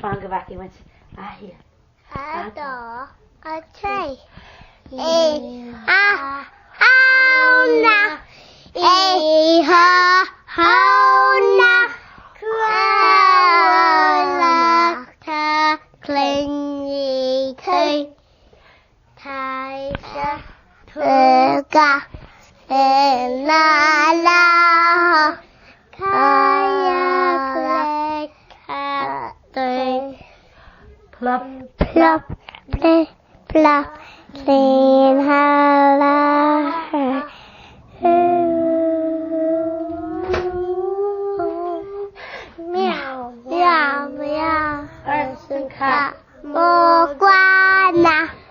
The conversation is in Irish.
Fan go bhfeicfidh muid. A 1, 2, 3, E, A, H, Na, E, H, H, Na, Cuallachta cluinfidh tú, Taibhse tuga ina lá, Plop, plop, plip, plop, clean Meow, meow, meow, arsa an cat. Mo ghrána.